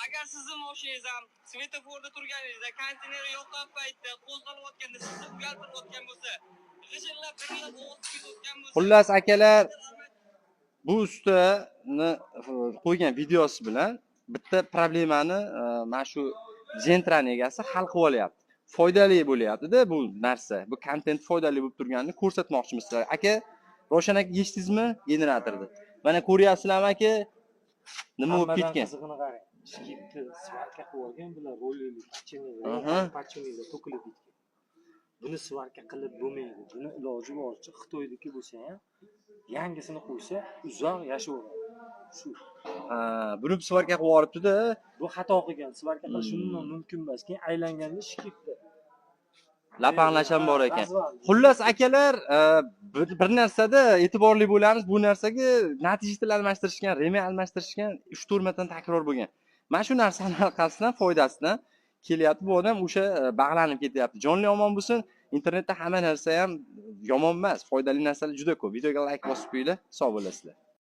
Agar sizni moshinangiz ham svetoforda turganingizda, konditsioner yoqqan paytda qo'zg'alayotganda sizni uyaltirayotgan bo'lsa, g'ijillab dirillab ovoz ketayotgan bo'lsa, Xullas, akalar, bu ustani qo'ygan videosi bilan bitta problemani mana shu Gentrani egasi hal qilib olyapti. Foydali bo'lyapti-da bu narsa. Bu kontent foydali bo'lib turganini ko'rsatmoqchimiz sizlarga. Aka, Ravshan aka, eshitdingizmi generatorni? Mana ko'ryapsizlarmi, aka? Nima bo'lib Hammadan ketgan? Qizig'ini qarang. Shkipni svarka qilib olgan bular, rolikli подшипник to'kilib ketgan. Buni svarka qilib bo'lmaydi. Buni iloji boricha Xitoyniki bo'lsa ham yangisini qo'ysa uzoq yashayveradi. Shu. Ha, buni svarka qilib yuboribdi-da. Bu xato qilgan. Svarka qilish umuman mumkin emas. Keyin aylanganda shkipni Lapanglash ham bor ekan. Развал. Xullas, akalar, bir narsada e'tiborli bo'lamiz. Bu narsaga натяжитель almashtirishgan, ремень almashtirishgan, 3-4 martadan takror bo'lgan. Mana shu narsani orqasidan, foydasidan kelyapti bu odam, o'sha bag'lanib ketyapti. Jonli omon bo'lsin. Internetda hamma narsa ham yomon emas, foydali narsalar juda ko'p. Videoga like bosib qo'yinglar. Sog' bo'lasizlar.